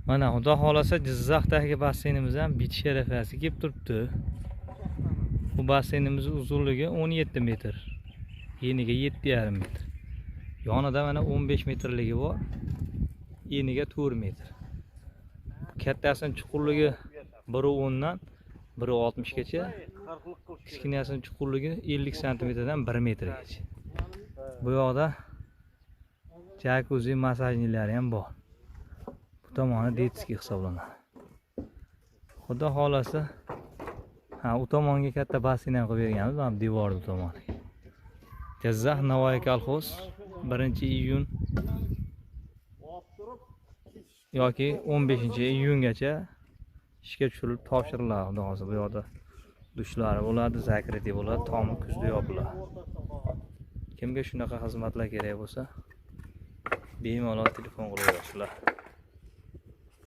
Mana, xudo xohlasa, Jizzaxdagi basseynimiz ham bitish arafasiga kelib turibdi. Bu basseynimiz uzunligi 17 metr, eniga 7,5 metr. Yonida mana 15 metrligi bor, eniga 4 metr. Kattasini chuqurligi 1,10 dan 1,60 gacha, kichkinasini chuqurligi 50 santimetrdan 1 metrgacha. Bu yoqda jakuzi, массажный lari ham bor. Bu tomoni детский hisoblanadi. Xudo xohlasa, ha, u tomonga katta basseyn ham qilib berganmiz, mana bu devorni tomoniga. Jizzax, Navoiy kolxoz, 1-iyun yoki 15-iyungacha ishga tushirilib topshiriladi. Xudo xohlasa, bu yoqda dushlari bo'ladi, закрытый bo'ladi, tomi kuzda yopiladi. Kimga shunaqa xizmatlar kerak bo'lsa, bemalol telefon qilaverasizlar.